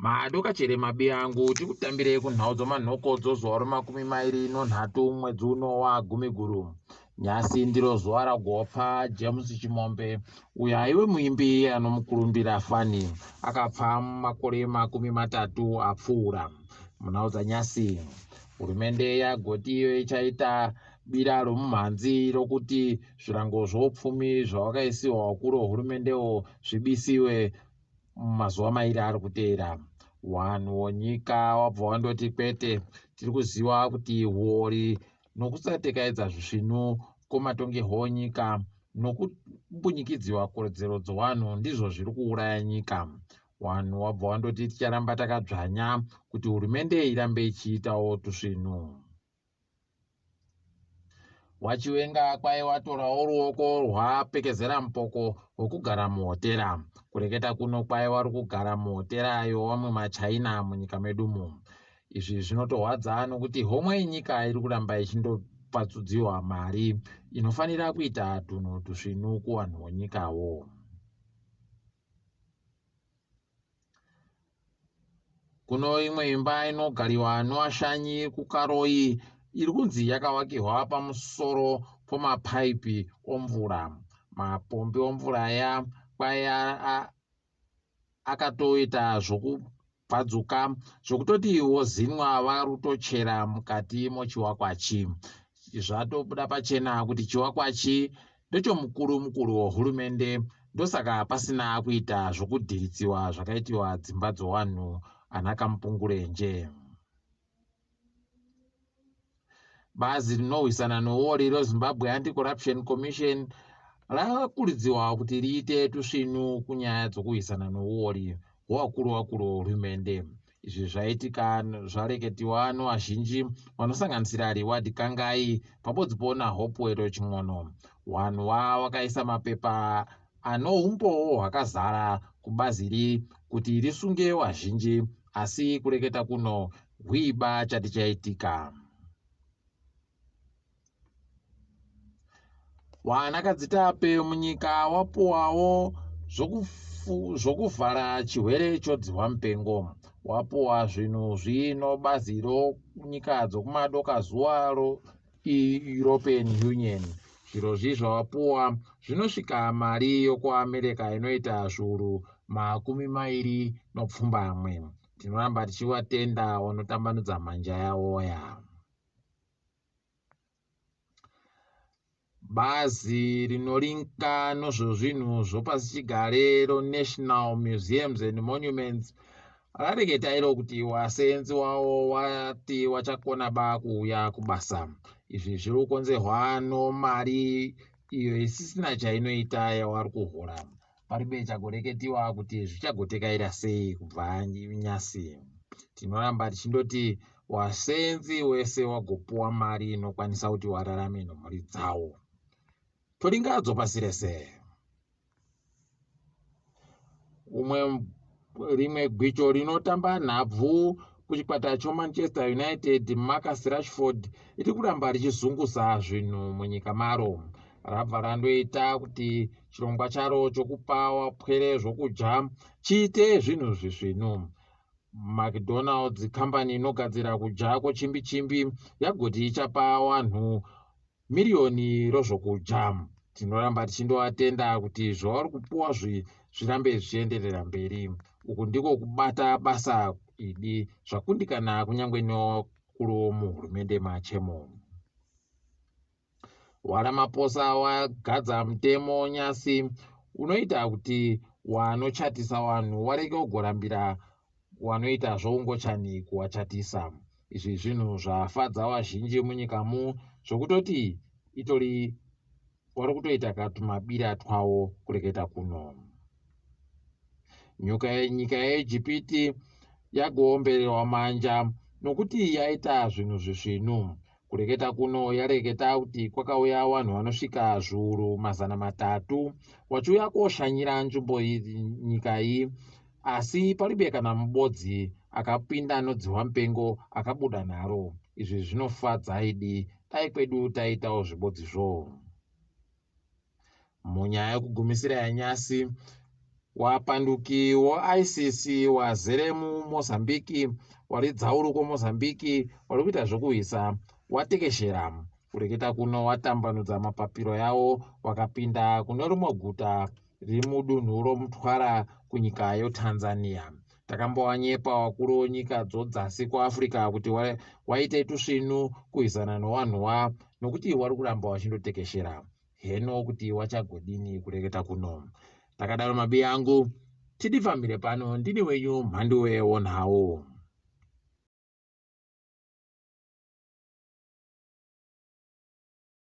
Madokachere mabiyangu tikutambirei kunhau dzomanhokodzo zuva romakumi mairi nonhatu mwedzi uno waGumiguru. Nhasi ndiro zuva ragopfa James Chimombe uyo aive muimbi anomukurumbira fani akapfa mumakore 30 apfuura. Munhau dzanyasi hurumende yagoti iyo ichaita bira romumhanzi rokuti zvirango zvoupfumi zvawakaisiwa wakuru wehurumendewo zvibisiwe mumazuva mairi ari kuteera. Wanhu wonyika wabva wandoti kwete, tiri kuziva kuti huori nokusatekaedza zvisvinu kwomatongerwo onyika nokumbunyikidziwa kodzero dzowanhu ndizvo zviri kuuraya nyika. Wanhu wabva wandoti ticharamba takadzvanya kuti hurumende irambe ichiitawo tusvinu. WaChiwenga kwai watorawo ruoko rwaPekezera Mupoko hwekugara muhotera. Kureketa kuno kwai wari kugara muhotera yowamwe maChina munyika medumu. Izvi zvinotorwadza nokuti homwe yenyika iri kuramba ichindopatsudziwa mari inofanira kuita tunhu tusvinu kuvanhu vonyikawo. Kuno imwe imba inogariwa nevashanyi kuKaroi iri kunzi yakavakirwa pamusoro pomapaipi omvura. Mapombi omvura aya kwai akatoita zvokubvadzuka zvokutoti wozinwa varutochera mukati mochiwakwachi. Zvatobuda pachena kuti chiwakwachi Ndechomukuru mukuru wohurumende ndosaka pasina kuita zvokudhiritsiwa zvakaitiwa dzimba dzowanhu ana Kamupungurenje. Bazi rinohwisana nouori reZimbabwe Anti-Corruption Commission rakakuridziwa kuti riite tusvinu kunyaya dzokuhwisana nouori hwevakuru vakuru vehurumende. Izvi zvaitika zvareketiwa nevazhinji vanosanganisira Reward Kangai pabodzipo naHopewell Chin'ono. Wanhu wa wakaisa mapepa anoumbowo hwakazara kubazi iri kuti risunge wazhinji asi kureketa kuno hwiba chati chaitika. Wanakadzitape munyika wapuwawo zvokuvhara chihwere chodzihwa mupengo. Wapuwa zvinhu zvino bazi ronyika dzokumadoka zuva roEuropean Union. Zviro zvi zvawapuwa zvinosvika mari yokuAmerica inoita zviuru 27. Tinoramba tichivatenda wanotambanudza manja yawoya. Bazi rinoringa nozvezvinhu zvopasichigare roNational Museums and Monuments rareketa iro kuti wasenzi wawo wati wachakona ba kuuya kubasa. Izvi zviri kukonzerwa nomari iyo isisina chainoita yawari kuhora. Paribe chagoreketiwa kuti zvichagotekaira sei kubva nyasi. Tinoramba tichindoti wasenzi wese wagopuwa mari inokwanisa kuti wararame nomhuri dzawo. Toringadzo pasi rese. Umwe rimwe gwicho rinotamba nhabvu kuchikwata choManchester United, Marcus Rashford, riri kuramba richizunguza zvinhu munyika maro. Rabva randoita kuti chirongwa charo chokupa wapwere zvokudya chiite zvinhu zvisvinu. McDonald's, kambani inogadzira kudya kwochimbi-chimbi, yagoti ichapa wanhu miriyoni rozvokudya. Tinoramba tichindovatenda kuti zvavari kupuwa zvi zvirambe zvichienderera mberi. Uku ndiko kubata basa idi zvakundikana kunyange nevakuru muhurumende machemo. WaRamaphosa wagadza mutemo nyasi unoita kuti wanochatisa wanhu warege kugorambira wanoita zvoungochani kuwachatisa. Izvi zvinhu zvafadza wazhinji munyika mu zvokutoti itori wari kutoita katumabira twawo kureketa kuno. Nyuka nyika yeIjipiti yagoombererwa manja nokuti yaita zvinhu zvisvinu. Kureketa kuno yareketa kuti kwakauya vanhu vanosvika zviuru 300 wachiuya koshanyira nzvimbo nyika iyi asi paribe kana mubodzi akapinda nodzihwa mupengo akabuda naro. Izvi zvinofadza idi dai kwedu taitawo zvibodzizvo. Munyaya yekugumisira yanyasi, Wapanduki woISIS wazere muMozambique, wari dzauru kwoMozambique, wari kuita zvokuhwisa, watekeshera. Kureketa kuno watambanudza mapapiro yawo wakapinda kune rimwe guta riri mudunhu roMtwara kunyika yoTanzania. Takambowanyepa wakuru wonyika dzodzasi kuAfrica kuti waite tusvinu kuhwisana nowanhuwa nokuti wari kuramba wachindotekeshera. Heno kuti wachagodini kureketa kuno. Takadaro mabiyangu, tidifambire pano, ndini wenyu Mhanduwe wonhau.